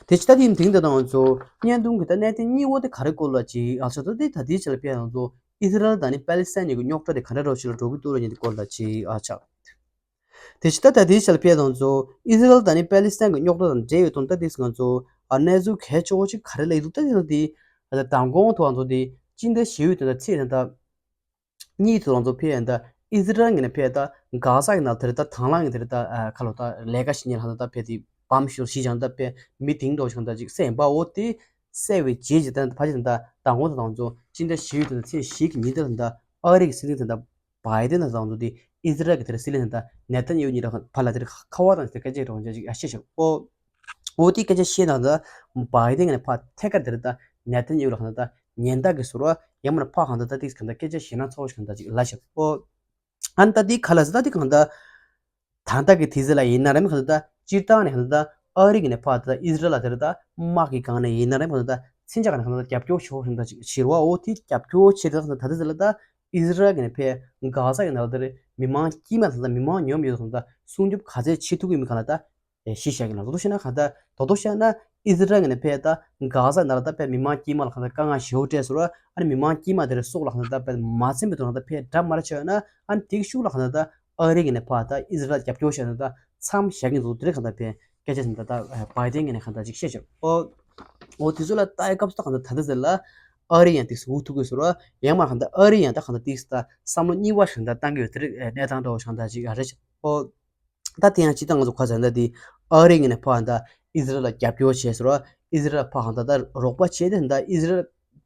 དེ་ཕྱི་ད་དེ་དེ་རིང་ད་ང་ཚོ་བརྙན་ཐུང་གི་ད་གནད་དོན་གཉིས་པོ་དེ་ག་རེ་སྐོར་ལ་ཅིག་ཨ་ཆགས་ད་དེ་ད་དེའི་ཆ་ལ་དཔེ་ང་ཚོ་ཨི་ཟི་རལ་དང་ནི་པེ་ལི་སི་ཐན་གཉིས་ཀྱི་རྙོག་དྲ་དེ་ག་འདྲ་འདྲ་བོ་ཞིག་ལ་འགྲོ་གི་འདུག་ལ་ཉིན་དེ་སྐོར་ལ་ཅིག་ཨ་ཆགས། དེ་ཕྱི་ད་ད་དེའི་ཆ་ལ་དཔེ་ང་ཚོ་ཨི་ཟི་རལ་དང་ནི་པེ་ལི་སི་ཐན་གྱི་རྙོག་དྲ་དང་འབྲེལ་ཡོད་དོན་དག་དེ་ང་ཚོ་ཨ་གནས་ཚུལ་གལ་ཆེ་བོ་ཅིག་ག་རེ་ལ་ཡིན་འདུག་ད་དེ་ད་དེ་ཨ་ད་མདང་དགོང་ཐོག་ང་ཚོ་དེ་སྤྱི་ཟླ་བཞི་པའི་དོན་དག་ཚེས་ད་ལྟ་གཉིས་ཐོག་ང་ཚོ་ཕེ་ཡན་ད་ཨི་ཟི་རལ་ངོས་ནས་ཕེ་ད་གྷ་ཟ་ཡི་ནང་དེར་ད་དང་བླངས་ཀྱི་དེར་ད་ཁ་ལོ་ད་ལས་ཀ་བྱེད་མཁན་ལ་ད་ཕེ་དེ་བམ་ཤོར་ཞིག་ཀྱང་ད་ཕེ་མི་དེང་འགྲོ་ཞིག་ད་ཅིག་བསད་པ། འོ་དེ་བསད་པའི་རྗེས་ཀྱི་ད་ཕ་ཆེ་ད་དང་པོ་ད་ང་ཚོ་སྤྱི་ཟླ་བཞི་པའི་དེ་ད་ཚེས་བཞི་གི་ཉིན་དེར་ད་ཨ་རི་གི་སྲིད་འཛིན་ད་བྷའི་ཏན་ད་ང་ཚོ་དེ་ཨི་ཟི་རལ་གི་དེར་སྲིད་བློན་ད་ནེ་ཐན་ཡ་ཧུ་གཉིས་ལ་ཕ་ལ་དེར་ཁ་བ་དང་དེ་སྐད་ཆ་རོགས་ཅིག་ཨ་ཤེས་ཤག་ཨོ། འོ་དེ་སྐད་ཆ་བཤད་དང་ད་བྷའི་ཏན་ནས་ཕར་ཐད་ཀར་དེར་ད་ནེ་ཐན་ཡ་ཧུ་ལ་གང་ད་ཉེན་བརྡ་གི་ཟུར་བ་ཡང་མ་ན་ཕར་གང་ད་ད་ཏིག་གང་ད་སྐད་ཆ་ཞེ་ན་ཚ་བོ་ཞིག་གང་ད་ཅིག་ལ་ཞིག་ཨོ། ཨན་ད་དེ་ག་ལ་ཟེར་ད་དེ་གང་ད་ད་ལྟ་གི་དུས་ཚོད་ལ་ཡིན་ན་རེམ་གང་ད་སྤྱིར་བཏང་ནས་གང་ད་ཨ་རི་གི་ནས་ཕར་ད་ཨི་ཟི་རལ་ལ་དེར་ད་དམག་གི་སྒང་ནས་ཡིན་ན་རེམ་གང་ད་མཚོན་ཆ་གང་ནས་གང་ད་རྒྱབ་སྐྱོར་ཞུ་བ་ཞིག་གང་ད་ཅིག་བྱེད་རུ་བ། འོ་དེ་རྒྱབ་སྐྱོར་བྱེད་ད་གང་ད་ད་ལྟ་ཚོད་ལ་ད་ཨི་ཟི་རལ་གི་ནས་ཕར་གྷ་ཟ་གི་ནང་ལ་དེར་མི་མང་དཀྱུས་མ་ད་ད་མི་མང་ཉོམ་ཡོད་གང་ད་སྲུང་སྐྱོབ་ག་ཚད་བྱེད་ཐུབ་ཀྱི་མི་གང་ལ་ད། ཨེ་གཞི་བཞག་གི་ན་རྡོག་རྡོག་བཤད་ན་གང་ལྟར་རྡོག་རྡོག་བཤད་ན་ཨི་ཟི་རལ་ངོས་ནས་ཕེ་ད་གྷ་ཟ་ནང་ལ་ད་ཕེ་མི་མང་དཀྱུས་མ་ལ་གང་ལྟར་དཀའ་ངལ་ཞེ་པོ་སྤྲད་སོང་ར། ཨ་ནི་མི་མང་དཀྱུས་མ་དེ་རེ་སྲོག་ལ་གང་ལྟར་ད་ཕེ་མ་ཚིམ་པའི་ཐོག་ལ་ད་ཕེ་འདྲ་མ་ར་ཆགས་ན། ཨ་ནི་དེ་གི་ཤུགས་ལ་གང་ལྟར་ད་ཨ་རི་ངོས་ནས་ཕ་ད་ཨི་ཟི་རལ་རྒྱབ་སྐྱོར་བྱས་ན་ད་མཚམས་བཞག་གི་འདུག་དེ་རེ་གང་ལྟར་ཕེ་སྐད་ཆ་ཟིན་ད་ད་བྷའི་ཏན་ངོས་ནས་གང་ལྟར་ཅིག་བཤད་ཆོག་ཨོ། ཨོ་དེ་ཚོ་ལ་ལྟ་ཡི་སྐབས་སུ་ད་གང་ལྟར་ད་ད་ཟེར་ལ་ཨ་རི་ཡང་ཏིག་སུ་འུ་ཐུག་གི་སོ་ར། ཡང་མ་གང་ལྟར་ཨ་རི་ཡང་ད་གང་ལྟར་ཏིག་སུ་ད་བསམ་བློ་གཉིས་པ་ཞིག་ད་བཏང་གི་ཡོད་དེ་རེ་གནས་སྟངས་འདྲ་བོ་ཞིག་ད་ཅིག་ཨ་རེ་ཆ་ཨོ། ད་དེ་ཡང་སྤྱིར་བཏང་ང་ཚོ་ཁ་ཟེར་ན་དེ་ཨ་རི་ངོས་ནས་ཕར་ད་ཨི་ཟི་རལ་ལ་རྒྱབ་སྐྱོར་བྱས་ཟེར་བ། ཨི་ཟི་རལ་ཕར་ད་ད་རོགས་པ་བྱས་ཏེ་ད་ཨི་ཟི་རལ་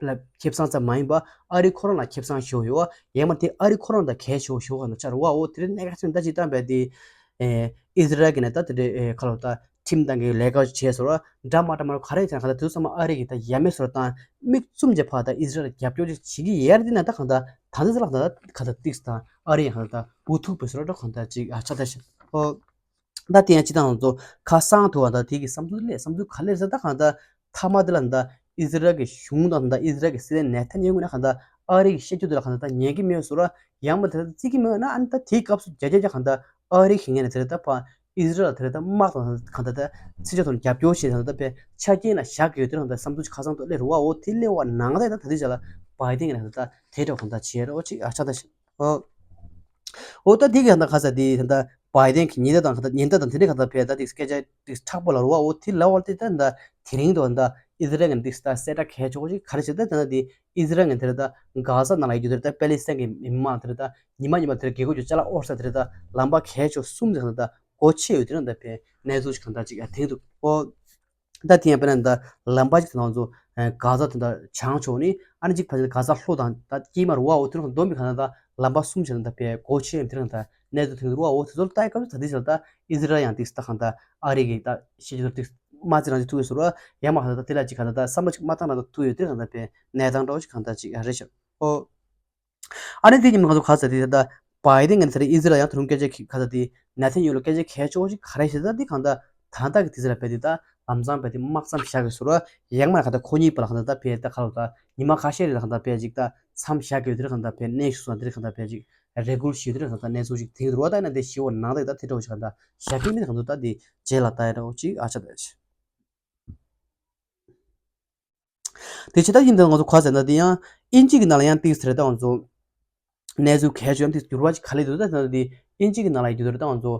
ལ་ཁེ་བཟང་ཙམ་མ་ཡིན་པ་ཨ་རི་ཁོ་རང་ལ་ཁེ་བཟང་ཞུ་ཡོད་བ། ཡང་མ་དེ་ཨ་རི་ཁོ་རང་ད་གལ་ཆེ་བོ་ཞུ་ག་ན་ཆ་རུ་བ། འོ་དེ་རིང་གནད་འགག་ཆེན་ད་ཅིག་བཏང་བས་དེ་ཨི་ཟི་རལ་གི་ནས་ད་དེ་རེ་ཁ་ལོ་ད་ཁྲིམས་དང་གི་ལས་ཀ་བྱས་ཟེར་བ། འདྲ་མ་འདྲ་མ་ག་རེ་ཡིན་ཟེར་ན་ག་ད་དུས་ཚང་མ་ཨ་རི་གི་ད་ཡ་མེད་ཟེར་བ་དང་མིག་བཙུམ་བྱས་ཕར་ད་ཨི་ཟི་རལ་ལ་རྒྱབ་སྐྱོར་ཅིག་བྱེད་ཀྱི་ཡར་དེ་ན་ད་གང་ད་ད་ད་ད་ལ་ད་ག་ད་ཏིག་སུ་ད་ཨ་རི་ཡང་ག་ད་ད་འུ་ཐུག་པའི་ཟེར་བ་འདྲ་གང་ད་ཅིག་ཨ་ཆ་ད་ཤི་ཨོ། ད་དེ་ཡང་སྤྱིར་བཏང་ང་ཚོ་ཁ་གསང་ཐུབ་པ་དང་དེ་གི་བསམ་ཚུལ་ལས་བསམ་ཚུལ་ག་ལེར་ཟེར་ད་གང་ད་མཐའ་མ་དེ་ལ་ད་ཨི་ཟི་རལ་གི་གཞུང་དང་ད་ཨི་ཟི་རལ་གི་སྲིད་བློན་ནེ་ཐན་ཡ་ཧུ་ངོས་ནས་གང་ད་ཨ་རི་གི་བཤད་རྒྱུ་དེ་ལ་གང་ད་ད་ཉན་གི་མེད་སོ་ར། ཡང་མ་དེ་ལ་བརྩི་གི་མེད་ན། ཨ་ནི་ད་དེའི་སྐབས་སུ་རྒྱ་རྒྱ་རྒྱ་གང་ད་ཨ་རི་གི་ངོས་ནས་དེ་ལ་ད་ཕ་ཨི་ཟི་རལ་དེ་ལ་ད་དམག་དང་གང་ད་ད་ཚིག་ཆ་ཐོག་ནས་རྒྱབ་སྐྱོར་བྱེད་གང་ད་ད་ཕ་ཆ་རྐྱེན་ལ་བཞག་གི་ཡོད་དེ་ལ་གང་ད་བསམ་ཚུལ་ཁ་སང་ཐོག་སླེབས་རུ་བ། འོ་དེ་སླེབས་པ་ནང་ད་ད་དེ་ཆ་ལ་བྷའི་ཏན་གི་ནས་གང་ད་ད་དེ་འདྲ་གང་ད་བྱེད་རོགས་ཅིག་ཨ་ཆ་ད་ཤི་ཨོ། འོ་ད་དེ་གི་ད་ཁ་ས་དེ་ད་བྷའི་ཏན་གྱི་ཉེན་བརྡ་དང་ད་ཉེན་བརྡ་དང་དེ་འདྲའི་ཁ་ད་ཕེ་ད་དེ་སྐད་ཆ་དེ་མཁྲེགས་པོ་ལ་རུ་བ། འོ་དེ་ལ་བར་དེ་ད་ད་དེ་རིང་དུ་ད་ཨི་ཟི་རལ་གྱི་དེ་ད་གསལ་བསྒྲགས་གལ་ཆེ་བོ་ཞིག་ག་རེ་བྱེད་ད་ད་དེ་ཨི་ཟི་རལ་གྱི་དེ་ད་གྷ་ཟ་ནང་ལ་ཡོད་རྒྱུ་དེ་ད་པེ་ལི་སི་ཐན་གྱི་མི་མང་དེ་ད་ཉི་མ་ཉི་མ་དེ་དགེ་སྐོས་ཀྱི་ཅ་ལག་དབོར་ས་དེ་ད་ལམ་པ་གལ་ཆེ་བོ་གསུམ་དེ་ད་སྒོ་ཕྱེ་ཡོད་དེ་ད་ཕེ་གནས་ཚུལ་ཞིག་གང་ད་ཅིག་ཐེངས་འདུག་འོ། ད་དེ་ཡང་དཔེར་ན་ད་ལམ་པ་ཅིག་དང་ཚོ་གྷ་ཟ་དེ་འདྲ་བྱང་ཕྱོགས་ནི་ཨ་ནི་ཅིག་ཕ་གྷ་ཟ་ལྷོ་དང་ད་དཀྱིལ་མར་བ། འོ་དེ་རུ་འདོམ་པའི་གང་ད་ལམ་པ་གསུམ་བྱས་ན་ད་ཕེ་སྒོ་ཕྱེ་ཡོད་དེ་རུ་ད་གནས་ཚུལ་ཐོན་འདུག་བ། འོ་དེ་ཚོ་ལ་ལྟ་ཡི་སྐབས་སུ་ད་དེ་ཚོ་ད་ཨི་ཟི་རལ་ཡང་ཏིག་ད་གང་ད་ཨ་རི་གི་ད་ཤེས་ཀྱི་ཚོ་ཏིག་མ་ཙི་རང་ཅིག་ཐུག་ཡོད་ཟེར་བ། ཡང་མ་གང་ད་དེ་ལ་ཅིག་གང་ད་བསམ་བློ་ཅིག་མ་བཏང་ན་ད་ཐུག་ཡོད་དེ་གང་ད་ཕེ་གནས་སྟངས་འདྲ་བོ་ཅིག་གང་ད་ཅིག་རེད་ཤག་འོ། ཨ་ནི་དེ་ཉིན་ང་ཚོ་ག་ས་དེ་ད་བྷའི་ཏན་གྱི་དེ་ཨི་ཟི་རལ་ཡང་དེ་རུང་སྐད་ཆ་ག་ས་དེ་ནེ་ཐན་ཡ་ཧུ་ལ་སྐད་ཆ་གལ་ཆེ་བོ་ཞིག་ག་རེ་བཤད་ད་དེ་གང་ད་ད་ལྟ་གི་དེ་ཟེར་ལ་བས་དེ་ད་ལམ་སང་བས་དེ་དམག་མཚམས་བཞག་གི་ཟེར་བ། ཡང་མ་ག་ད་ཁོ་གཉིས་བར་ལ་གང་ད་ད་བས་ད་ཁ་ལོ་ད་ཉི་མ་ཁ་ཤས་རེ་ལ་གང་ད་བས་ཅིག་ད་མཚམས་བཞག་གི་ཡོད་དེ་གང་ད་བས་གནས་ཤུགས་སོང་དེ་གང་ད་བས་ཅིག་རེ་སྐུལ་ཞུས་དེ་གང་ད་གནས་ཚུལ་ཞིག་དེང་རུ་བ་ད་ན་དེ་ཞི་བ་ནང་ད་ད་དེ་འདྲ་བོ་ཞིག་གང་ད་བཞག་གི་མིན་གང་ད་ད་དེ་རྗེས་ལ་ད་ཡ་འདྲ་བོ་ཅིག་ཨ་ཆ་ད་ཡ་ཆ། དེ་ཕྱི་ད་ཡིན་ད་ང་ཚོ་ག་ཟེར་ན་དེ་ཡང་ཨིན་ཇི་གི་ནང་ལ་ཡང་ཏིག་ཟེར་ད་ང་ཚོ་གནས་ཚུལ་གལ་ཆེ་ཡང་ཏིག་འགྱུར་བ་ཅིག་ག་ལེ་འདུག་ད་ད་དེ་ཨིན་ཇི་གི་ནང་ལ་ཡང་འགྱུར་ད་ང་ཚོ་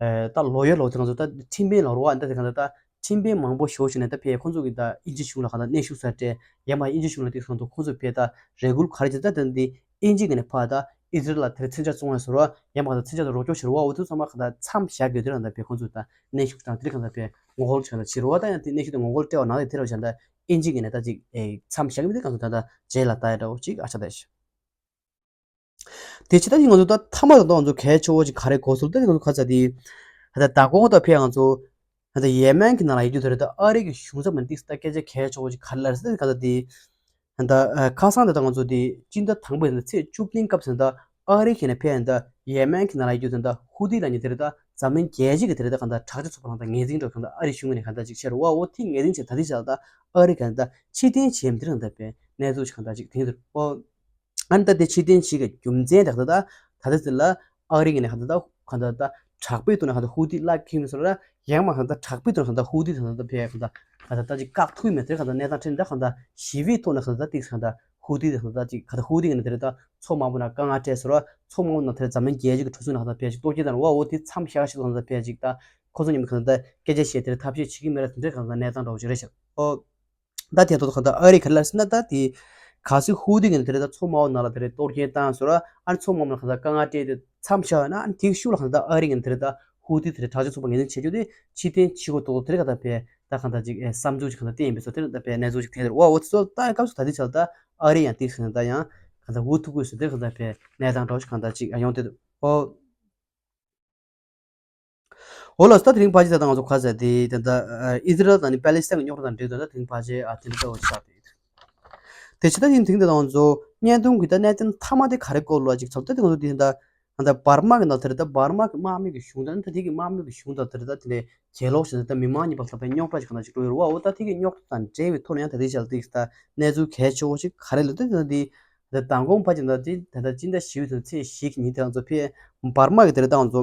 ད་ལོ་ཡར་ལོ་དེ་ང་ཚོ་ད་ཁྲིམས་དཔོན་ལ་རོ་བ་ད་དེ་གང་ད་ད་ཁྲིམས་དཔོན་མང་པོ་ཞོ་ཞུ་ནས་ད་ཕེ་ཁོང་ཚོ་གི་ད་ཨིན་ཇི་གཞུང་ལ་གང་ད་གནས་ཤུགས་ས་སྤྲད་ཡང་མ་ཨིན་ཇི་གཞུང་ལ་ཏིག་ང་ཚོ་ཁོང་ཚོ་ཕེ་ད་རེ་སྐུལ་ག་རེ་བྱེད་ད་ད་དེ་ཨིན་ཇི་གི་ནས་ཕ་ད་ ཨི་ཟི་རལ་ལ་དེར་མཚོན་ཆ་བཙོང་ཡ་ཟེར་བ། ཡང་མ་གཏོགས་མཚོན་ཆ་དེ་རོགས་སྐྱོར་བྱེད་རོགས་འོ་དེ་ཚང་མ་གང་ལྟར་མཚམས་བཞག་དགོས་དེ་རང་ད་བས་ཁོང་ཚོས་ད་གནོན་ཤུགས་དང་དེ་གང་ལྟར་བས་ངོ་རྒོལ་བྱེད་ད་བྱེད་རོགས། ད་ཡང་དེ་གནོན་ཤུགས་དང་ངོ་རྒོལ་སྤྲད་པ་ནང་ལ་དེ་རུ་བྱས་ད་ཨིན་ཇི་གི་ནས་ད་ཅིག་ཨེ་མཚམས་བཞག་མི་དེ་གང་ཚོ་ད་ད་རྗེས་ལ་ལྟ་ཡ་འདྲ་བོ་ཅིག་ཨ་ཆ་ད་ཤི། དེ་ཕྱི་ད་ཅིག་ང་ཚོ་ད་མཐའ་མ་ད་ང་ཚོ་གལ་ཆེ་བོ་ཅིག་ག་རེ་གོ་ཚུལ་ད་ང་ཚོ་ག་ཚ་དེ་ད་ད་གོང་ད་ཕེ་ང་ཚོ་ད་ཡེ་མན་གི་ནང་ལ་ཡོད་རྒྱུ་དེ་རེད། ད་ཨ་རི་གི་གཞུང་ཚབ་མ་ཏིག་ད་སྐད་ཆ་གལ་ཆེ་བོ་ཅིག་ག་རེ་ལ་རེད་ད་ག་ད་དེ། ད་ཁ་སང་དེ་ད་ང་ཚོ་དེ་སྤྱི་ཟླ་དང་པོའི་ཚེས་བཅུ་བདུན་སྐབས་སུ་ད་ཨ་རི་གི་ནས་ཕེ་ད་ཡེ་མན་གི་ནང་ལ་ཡོད་རྒྱུ་དེ་ད་ཧུ་ཏི་ལ་ཉེ་དེ་རེད། ད་འཛམ་གླིང་རྒྱལ་སྤྱི་གི་དེ་རེད། ད་ག་ད་དྲག་ཆས་ཚོགས་པ་ལ་ད་ངོས་འཛིན་འགྲོ་གང་ད་ཨ་རི་གཞུང་གི་ནས་ག་ད་ཅིག་ཆེ་རུ་བ་འོ་དེ་ངོས་འཛིན་བྱས་ད་དེ་ཆ་ད་ཨ་རི་ག་ད་ཕྱིར་འཐེན་བྱས་མི་དེ་རང་ད་ཕེ་གནས་ཚུལ་ཅིག་གང་ད་ཅིག་དེང་དུ་ཨོ། ཨ་ནི་ད་དེ་ཕྱིར་འཐེན་བྱེད་ཀྱི་རྒྱུ་མཚན་དེ་ག་ད་ད་ད་དེ་ཚོ་ལ་ཨ་རི་གི་ནས་ག་ད་ད་ག་ད་ད་དྲག་པོའི་ཐོག་ནས་ག་ད་ཧུ་ཏི་ལ་ཁེངས་སོང་ལ་ཡང་མ་ག་ད་དྲག་པོའི་ཐོག་ནས་ག་ད་ཧུ་ཏི་ད་ད་ཕེ་ག་ད་ག་ད་ད་ཅིག་བཀག་ཐུབ་མེད་དེ་ག་ད་གནས་སྟངས་ཁྲིད་ད་ག་ད་ཞི་བའི་ཐོག་ནས་ག་ད་ད་ཏིག་ག་ད་ཧུ་ཏི་ད་ག་ད་ཅིག་ག་ད་ཧུ་ཏི་གི་ནས་དེ་རེད། ད་མཚོ་དམག་པོ་ན་དཀའ་ངལ་སྤྲད་སོང་ལ་མཚོ་དམག་པོ་ན་དེ་འཛམ་གླིང་རྒྱལ་སྤྱི་གི་གྲུ་གཟིངས་ན་ག་ད་ཕེ་ཅིག་གཏོར་སྐྱོན་དང་བ་འོ་དེ་མཚམས་བཞག་ཞིག་ད་ད་ཕེ་ཅིག་ད་ཁོ་ཚོ་ཉིན་མ་ག་ད་སྐད་ཆ་བཤད་དེ་རེད། ཐབས་ཤེས་བྱེད་ཀྱི་མེད་ར་དེ་འདྲའི་ག་ད་གནས་སྟངས་འདྲ་བོ་ཅིག་རེད་ཤག་ཨོ། ད་དེ་ཐོག་ད་ག་ད་ཨ་རི་ག་ལ་སི་ན་ད་དེ་ག་སི་ཧུ་ཏི་གི་ནས་དེ་རེད། ད་མཚོ་དམག་པོ་ནང་ལ་དེ་རེད་གཏོར་སྐྱོན་བཏང་སོང་ར་ཨ་ནི་མཚོ་དམག་པོ་ན་ག་ད་དཀའ་ངལ་སྤྲད་དེ་མཚམས་བཞག་ཡོད་ན་ཨ་ནི་དེའི་ཤུགས་ལ་ག་ད་ཨ་རི་གི་ནས་དེ་རེད། ད་ཧུ་ཏི་དེ་རེད་དྲག་ཆས་ཚོགས་པ་ངོས་འཛིན་བྱེད་རྒྱུ་དེ་ཕྱིར་འཐེན་བྱེད་དགོས་ཐོག་དེ་རེད། ག་ད་ཕེ་ད་ག་ད་ཅིག་ཨེ་བསམ་ཚུལ་ཅིག་ག་ད་བསྟན་ཡིན་པས་སོ། དེ་རེད་ད་ཕེ་གནས་ཚུལ་ཅིག་དེ་རེད་བ་འོ་དེ་ཚོ་ད་སྐབས་སུ་ད་དེ་ཆ་ལ་ད་ཨ་རི་ཡང་ཏིག་སོང་ད་ཡང་ག་ད་འུ་ཐུག་དགོས་སོ། དེ་ག་ད་ཕེ་གནས་སྟངས་འདྲ་བོ་ཅིག་ག་ད་ཅིག་ཡོང་དེ་འདུག་ཨོ། འོ་ལགས་སོ། ད་དེ་རིང་ཕལ་ཆེར་ད་ང་ཚོ་ག་ཚ་དེ་ད་ད་ཨི་ཟི་རལ་དང་ནི་པེ་ལི་སི་ཐན་གྱི་རྙོག་དྲ་དང་འབྲེལ་དོན་ད་དེ་རིང་ཕལ་ཆེར་ཨ་དེ་འདྲ་འདྲ་བོ་ཆགས་ཏེ། དེ་ཕྱི་ད་དེ་དེ་རིང་ད་ང་ཚོ་བརྙན་ཐུང་གི་ད་གནད་དོན་མཐའ་མ་དེ་ག་རེ་སྐོར་ལ་ཅིག་ཚོགས་ད་དེ་ང་ཚོ་དེ་ད་ད་འབར་མ་གི་ནང་དེ་རེད། ད་འབར་མ་གི་དམག་མི་གི་གཞུང་དང་ད་དེ་གི་དམག་མི་གི་གཞུང་དང་དེ་རེད། ད་དེ་ནས་གྱེན་ལོག་བྱས་ནས་ད་མི་མང་གཉིས་བར་ལ་ད་རྙོག་དྲ་ཅིག་ག་ད་ཅིག་འགྲོ་ཡོད་རེད་བ། འོ་ད་དེ་གི་རྙོག་དྲ་དང་འབྲེལ་བའི་ཐོག་ནས་ཡང་ད་དེ་ཆ་ལ་དེ་ད་གནས་ཚུལ་གལ་ཆེ་བོ་ཞིག་ག་རེ་ལ་ད་དེ་ད་དེ་ད་མདང་དགོང་ཕལ་ཆེར་ད་དེ་ད་ད་སྤྱི་ཟླ་བཞི་པའི་ཚེས་བཞི་གི་ཉིན་དེ་ང་ཚོ་ཕེ་འབར་མ་གི་དེ་རེད། ད་ང་ཚོ་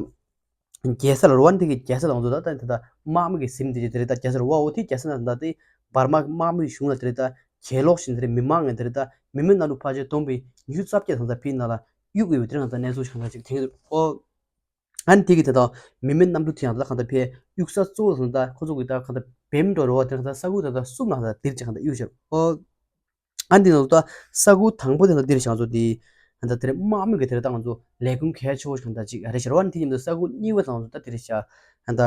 རྒྱལ་ས་ལ་རུ་ཝན་དེ་གི་རྒྱལ་ས་ལ་ང་ཚོ་ད་ད་ད་དམག་མི་གི་ཟིན་དེ་དེ་རེད། ད་རྒྱལ་ས་རུ་ཝ་འོ་དེ་རྒྱལ་ས་ན་ད་དེ་འབར་མ་གི་དམག་མི་གཞུང་ལ་དེ་རེད། ད་གྱེན་ལོག་བཞིན་དེ་རེད། མི་མང་ངན་དེ་རེད། ད་མི་མེད་གནམ་གྲུ་ཕལ་ཆེར་བསྡོམས་པའི་ཉི་ཤུ་རྩ་བརྒྱད་ཐང་ད་ཕེ་ནང་ལ་གཡུག་ཡོད་པའི་དེ་རེད། ད་གནས་ཚུལ་ཞིག་གང་ད་ཅིག་དེ་ཨོ། ཨ་ནི་དེ་གི་དེ་དང་མི་མེད་གནམ་གྲུ་དེ་ཡང་ད་གང་ད་ཕེ་གཡུག་ས་གཙོ་བོ་དང་ད་ཁོ་ཚོ་གི་ད་གང་ད་བེམ་འགྲོ་རུ་བ་དེ་གང་ད་ས་ཁུལ་ད་ད་གསུམ་ནང་ད་དེར་ཅིག་གང་ད་གཡུག་ཤར་ཨོ། ཨ་འདི་ནང་ལ་ད་ས་ཁུལ་དང་པོ་དེ་ལ་འདིར་བཞག་ཚོ་དེ་ད་དེར་དམག་མི་གི་དེར་ད་ང་ཚོ་ལས་ཁུངས་གལ་ཆེ་བོ་ཞིག་གང་ད་ཅིག་རེད་ཤར་བ། ཨ་ནི་དེ་ཉིན་ད་ས་ཁུལ་གཉིས་པ་དང་ད་དེར་བཞག་ད་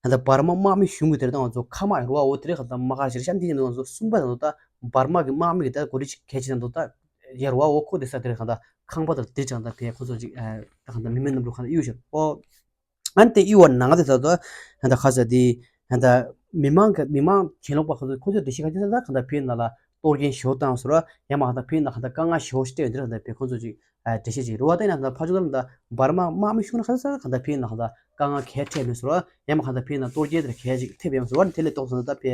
ད་འབར་མ་དམག་མི་གཞུང་གི་དེར་ད་ང་ཚོ་ཁ་མ་རུ་བ་འོ་དེར་གང་ད་མ་ཁར་ཤར་ཤར། ཨ་ནི་དེ་ཉིན་ད་ང་ཚོ་གསུམ་པ་དང་ད་འབར་མ་གི་དམག་མི་གི་ད་གོ་རི་གལ་ཆེ་དང་ད་ཡར་བ་འོ་ཁོ་དེ་ས་དེར་གང་ད་ཁང་པ་དང་དེ་ཅང་ད་ཕེ་ཁོ་ཚོ་ཅིག་ད་གང་ད་མི་མེད་གནམ་གྲུ་གང་ད་གཡུག་ཤར་ཨོ། ཨ་ནི་དེ་གཡུག་པ་ནང་དེ་ད་ད་ད་ཁ་ས་དེ་ད་མི་མང་གི་མི་མང་གྱེན་ལོག་པ་ཁོ་ཚོ་ཁོ་ཚོས་འགྲེལ་བཤད་ག་ཅི་ད་གང་ད་ཕེ་ནང་ལ་གཏོར་སྐྱོན་ཞོ་བཏང་སོ་ར་ཡང་མ་གང་ད་ཕེ་ནང་གང་ད་དཀའ་ངལ་ཞོ་ཞིག་སྤྲད་འདིར་གང་ད་ཕེ་ཁོ་ཚོ་ཅིག་འགྲེལ་བཤད་ཅིག་རུ་བ་ད་ཡིན་ན་ད་ཕ་ཆོ་ད་ལ་ད་འབར་མ་དམག་མི་གཞུང་ན་ག་ས་གང་ད་ཕེ་ནང་གང་ད་དཀའ་ངལ་གལ་འཕྲད་མེད་སོ་ར་ཡང་མ་གང་ད་ཕེ་ནང་གཏོར་སྐྱོན་དེར་གལ་ཅིག་ཐེབས་ཡོང་སོ་ར། ཨ་ནི་དེ་ལས་ལྡོག་སོང་ད་ཕེ་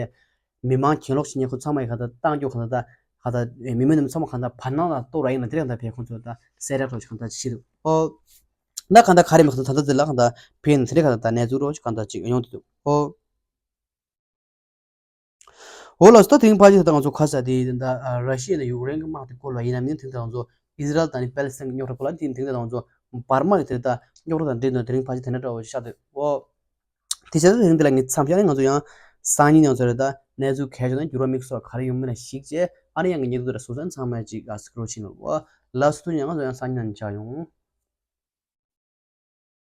མི་མང་གྱེན་ལོག་བྱེད་མཁན་ཁོ་ཚང་མ་ཡི་གང་ད་བཏང་རྒྱུ་གང་ད་ད་གང་ད་མི་མེད་གནམ་ཚང་མ་གང་ད་བར་སྣང་ལ་གཏོར་ར་ཡིན་ན་དེ་རེད། གང་ད་ཕེ་ཁོ་ཚོ་ད་སེ་ར་ཁྲོ་ཅིག་གང་ད་ཅིག་བྱེད་འདུག་ཨོ། ད་གང་ད་ག་རེ་མི་ཁ་ད་ད་ད་དེ་ལ་གང་ད་ཕན་ཚུན་རེ་གང་ད་ད་གནས་ཚུལ་རོགས་གང་ད་ཅིག་ཡོང་དུ་འདུག་ཨོ། འོ་ལགས་སོ། ད་དེ་རིང་ཕལ་ཆེར་ད་ང་ཚོ་ཁ་ས་དེ་ད་ར་ཤི་ཡ་ནས་ཡུཀ་རེན་གྱི་དམག་དེ་སྐོར་ལ་ཡིན་ནམ་ཡིན་དེ་ད་ང་ཚོ་ཨི་ཟི་རལ་དང་ནི་པེ་ལི་སི་ཐན་གྱི་རྙོག་དྲ་སྐོར་ལ་དེ་དེ་ད་ང་ཚོ་འབར་མ་གི་དེ་ད་རྙོག་དྲ་དང་འབྲེལ་ནས་དེ་རིང་ཕལ་ཆེར་དེ་འདྲ་འདྲ་བོ་ཤར་འདུག་ཨོ། དེ་བྱས་ད་དེ་རིང་དེ་ལ་ངས་མཚམས་བཞག་ནས་ང་ཚོ་ཡང་སང་ཉིན་ཡང་ཚོ་རེ་ད་གནས་ཚུལ་གལ་ཆེ་ན་འགྱུར་བ་དམིགས་སུ་ག་རེ་ཡོང་མིན་ལ་གཞིགས་བྱས་ཨ་ནི་ཡང་གི་ཉེ་དུ་དེ་ལ་སོ་སོ་ཚང་མ་ཅིག་ཨ་སི་ཀྲོ་ཕྱིན་ལ་ཨོ། ལགས་སོ། དེ་ཡང་ང་ཚོ་ཡང་སང་ཉིན་ཡང་མཇལ་ཡོང་།